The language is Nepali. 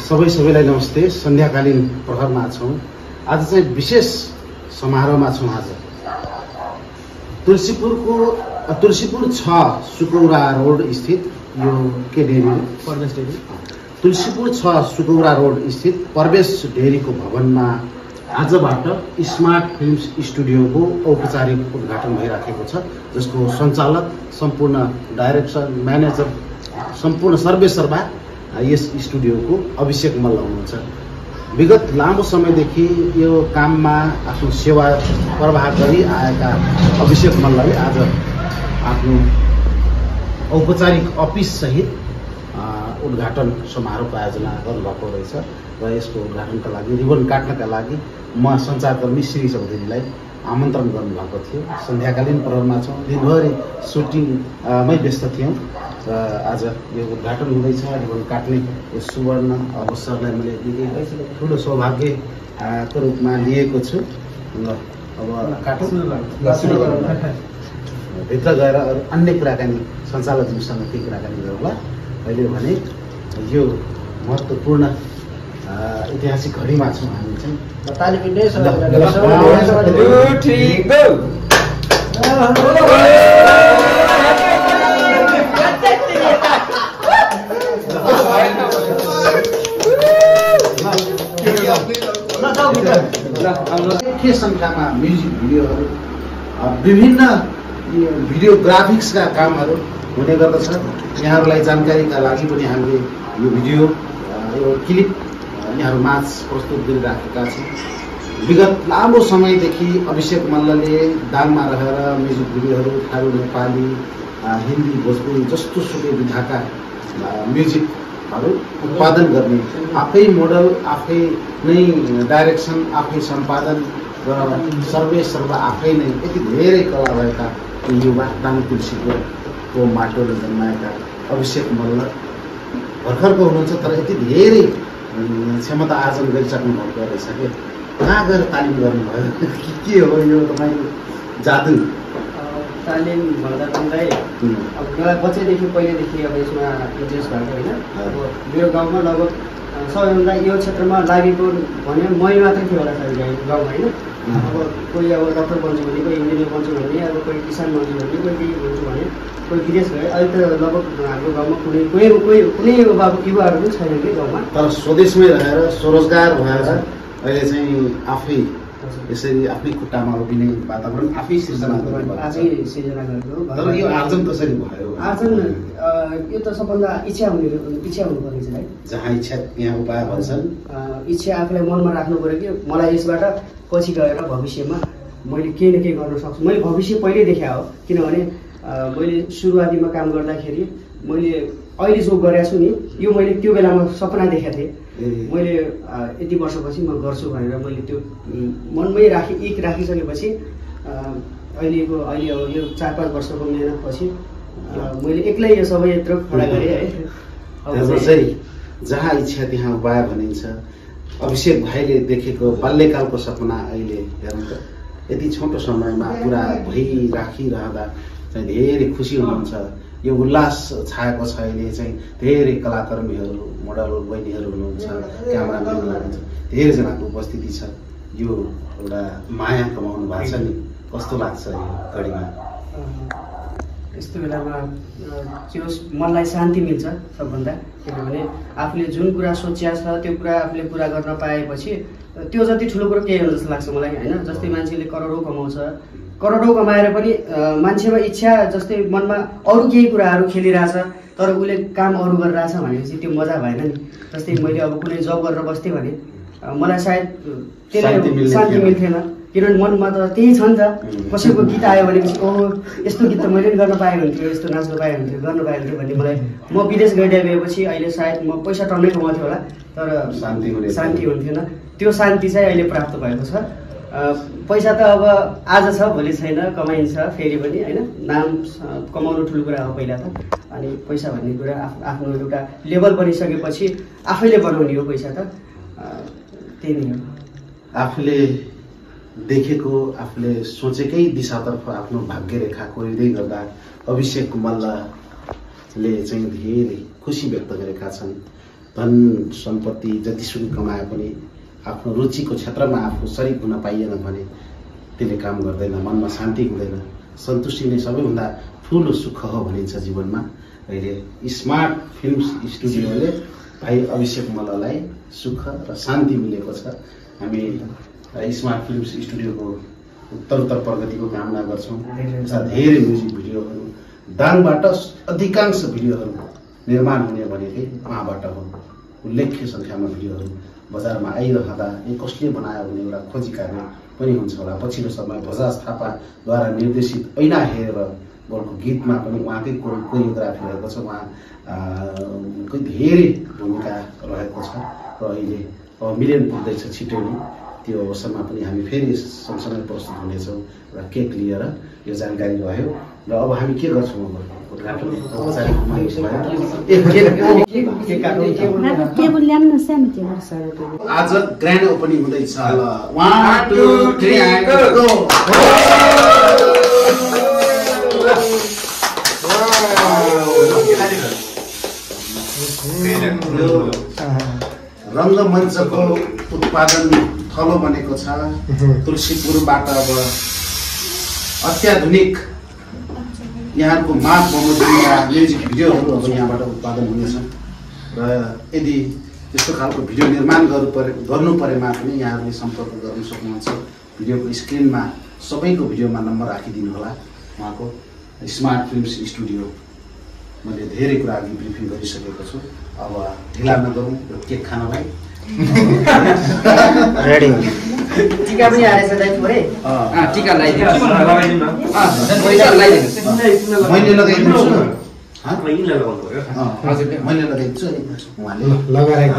सबैलाई नमस्ते। सन्ध्याकालीन प्रहरमा छौँ। आज चाहिँ विशेष समारोहमा छौँ। आज तुलसीपुर 6 सुकौरा रोड स्थित यो के dairy Parvesh dairy Tulsipur 6 Sukaura road स्थित परवेश डेरीको भवनमा आजबाट स्मार्ट फिल्म्स स्टुडियोको औपचारिक उद्घाटन भइराखेको छ, जसको सञ्चालक, सम्पूर्ण डाइरेक्सन, म्यानेजर, सम्पूर्ण सर्वेसर्वा यस स्टुडियोको अभिषेक मल्ल हुनुहुन्छ। विगत लामो समयदेखि यो काममा आफ्नो सेवा प्रवाह गरी आएका अभिषेक मल्लले आज आफ्नो औपचारिक अफिस सहित उद्घाटन समारोहको आयोजना गर्नुभएको रहेछ र यसको उद्घाटनका लागि, रिबन काट्नका लागि म सञ्चारकर्मी श्री चौधरीलाई आमन्त्रण गर्नुभएको थियो। सन्ध्याकालीन प्रहरमा छौँ, दिनभरि सुटिङमै व्यस्त थियौँ र आज यो उद्घाटन हुँदैछ। रिबन काट्ने यो सुवर्ण अवसरलाई मैले ठुलो सौभाग्यको रूपमा लिएको छु। अब काटौँ, भित्र गएर अन्य कुराकानी सञ्चालकज्यूसँग केही कुराकानी गरौँला। अहिले भने यो महत्त्वपूर्ण ऐतिहासिक घडीमा छौँ हामी चाहिँ। के सङ्ख्यामा म्युजिक भिडियोहरू, विभिन्न भिडियोग्राफिक्सका कामहरू हुने गर्दछ। यहाँहरूलाई जानकारीका लागि पनि हामीले यो भिडियो, यो क्लिप यहाँहरूमाझ प्रस्तुत गरिराखेका छौँ। विगत लामो समयदेखि अभिषेक मल्लले दाङमा रहेर म्युजिक भिडियोहरू, थारू, नेपाली, हिन्दी, भोजपुरी जस्तो सुकै विधाका म्युजिकहरू उत्पादन गर्ने, आफै मोडल, आफै नै डाइरेक्सन, आफै सम्पादन र सर्वेसर्वा आफै नै यति धेरै कला भएका युवा दाङ तुलसीपुरको माटोले जन्माएका अभिषेक मल्ल भर्खरको हुनुहुन्छ, तर यति धेरै क्षमता आर्जन गरिसक्नु भएको रहेछ कि कहाँ गएर तालिम गर्नुभयो? के हो यो तपाईँको जादु? तालिम भन्दा भन्दै अब मलाई बच्चैदेखि पहिलेदेखि अब यसमा इन्ट्रेस्ट भएको होइन। अब मेरो गाउँमा लगभग सबैभन्दा यो क्षेत्रमा लागेको भने मै मात्रै थियो होला सायद गाउँमा होइन। अब कोही अब डक्टर बन्छु भने, कोही इन्जिनियर बन्छु भने, अब कोही किसान बन्छु भने, कोही केही बन्छु भने, कोही विदेश गए। अहिले त लगभग हाम्रो गाउँमा कुनै युवाहरू पनि छैन कि गाउँमा। तर स्वदेशमै रहेर स्वरोजगार भएर अहिले चाहिँ आफै यसरी आफ्नै खुट्टामा उभिने वातावरण आफै सिर्जना गरेको। तर यो आर्जन कसरी भयो? आर्जन यो त सबभन्दा इच्छा हुनुपर्ने छ है। जहाँ इच्छा यहाँ उपाय भन्छन्। इच्छा आफूलाई मनमा राख्नु पऱ्यो कि मलाई यसबाट पछि गएर भविष्यमा मैले केही न केही गर्न सक्छु। मैले भविष्य पहिल्यै देखा हो, किनभने मैले सुरुवातीमा काम गर्दाखेरि मैले अहिले जो गरेको छु नि, यो मैले त्यो बेलामा सपना देखाएको थिएँ। मैले यति वर्षपछि म गर्छु भनेर मैले त्यो मनमै राखिसकेपछि अहिले अब यो 4-5 वर्षको मेहनतपछि मैले एक्लै यो सबै यत्रो खडा गरेँ है। जहाँ इच्छा त्यहाँ उपाय भनिन्छ। अभिषेक भाइले देखेको बाल्यकालको सपना अहिले हेर्नु त, यति छोटो समयमा पुरा भइराखिरहँदा चाहिँ धेरै खुसी हुनुहुन्छ। यो उल्लास छाएको छ। अहिले चाहिँ धेरै कलाकर्मीहरू, मोडल बहिनीहरू हुनुहुन्छ, क्यामराम्यान हुनुहुन्छ, धेरैजनाको उपस्थिति छ। यो एउटा माया कमाउनु भएको छ नि, कस्तो लाग्छ यो घडीमा? यस्तो बेलामा मनलाई शान्ति मिल्छ सबभन्दा, किनभने आफूले जुन कुरा सोचिया छ त्यो कुरा आफूले पुरा गर्न पाएपछि त्यो जति ठुलो कुरो केही हो जस्तो लाग्छ मलाई होइन। जस्तै मान्छेले करोडौँ कमाउँछ, करोडौँ कमाएर पनि मान्छेमा इच्छा, जस्तै मनमा अरू केही कुराहरू खेलिरहेछ तर उसले काम अरू गरिरहेछ भनेपछि त्यो मजा भएन नि। जस्तै मैले अब कुनै जब गरेर बस्थेँ भने मलाई सायद त्यसले शान्ति मिल्थेन, किनभने मनमा त त्यही छ नि त। कसैको गीत आयो भनेपछि ओहो यस्तो गीत त मैले पनि गर्न पाएँ हुन्थ्यो, यस्तो नाच्नु पाएँ हुन्थ्यो, गर्न पाएँ हुन्थ्यो भन्ने मलाई। म विदेश गइदिएपछि अहिले सायद म पैसा टन्नै कमाउँथेँ होला, तर शान्ति हुन्थेन। त्यो शान्ति चाहिँ अहिले प्राप्त भएको छ। पैसा त अब आज छ भोलि छैन, कमाइन्छ फेरि पनि होइन। नाम कमाउनु ठुलो कुरा हो पहिला त, अनि पैसा भन्ने कुरा आफ्नो एउटा लेभल बनिसकेपछि आफैले बनाउने हो पैसा त। त्यही नै हो। आफूले देखेको, आफूले सोचेकै दिशातर्फ आफ्नो भाग्यरेखा कोरिँदै गर्दा अभिषेक मल्लले चाहिँ धेरै खुसी व्यक्त गरेका छन्। धन सम्पत्ति जतिसुकै कमाए पनि आफ्नो रुचिको क्षेत्रमा आफू सरिक हुन पाइएन भने त्यसले काम गर्दैन, मनमा शान्ति हुँदैन। सन्तुष्टि नै सबैभन्दा ठुलो सुख हो भनिन्छ जीवनमा। अहिले स्मार्ट फिल्म्स स्टुडियोले भाइ अभिषेक मल्ललाई सुख र शान्ति मिलेको छ। हामी स्मार्ट फिल्म्स स्टुडियोको उत्तरोत्तर प्रगतिको कामना गर्छौँ। धेरै म्युजिक भिडियोहरू दाङबाट अधिकांश भिडियोहरू निर्माण हुने भनेकै उहाँबाट हो। उल्लेख्य सङ्ख्यामा भिडियोहरू बजारमा आइरहँदा कसले बनायो भने एउटा खोजी कार्य पनि हुन्छ होला। पछिल्लो समय भजाज थापाद्वारा निर्देशित ऐना हेरेर बलको गीतमा पनि उहाँकै कोरियोग्राफी रहेको छ। उहाँकै धेरै भूमिका रहेको छ र अहिले अब मिलियन पुग्दैछ छिटै नै। त्यो अवसरमा पनि हामी फेरि सँगसँगै प्रस्तुत हुनेछौँ र केक लिएर यो जानकारी रह्यो। र अब हामी के गर्छौँ आज ग्रान्ड ओपनिङ हुँदैछ। 1 2 3 एन्ड गो। रङ्गमञ्चको उत्पादन थलो बनेको छ। तुलसीपुरबाट अब अत्याधुनिक यहाँको माग बमोजिमका म्युजिक भिडियोहरू अब यहाँबाट उत्पादन हुनेछ र यदि त्यस्तो खालको भिडियो निर्माण गर्नु परेमा पनि यहाँहरूले सम्पर्क गर्न सक्नुहुन्छ। भिडियोको स्क्रिनमा सबैको भिडियोमा नम्बर राखिदिनु होला। उहाँको स्मार्ट फिल्म्स स्टुडियो मैले धेरै कुरा अघि ब्रिफिङ गरिसकेको छु। अब ढिला नगरौँ र केक खानलाई रेडी। टिका पनि आएछ दाइ थोरै। टिका लगाइदिनु। मैले लगाइदिन्छु। मैले लगाइदिन्छु अनि उहाँले लगाएर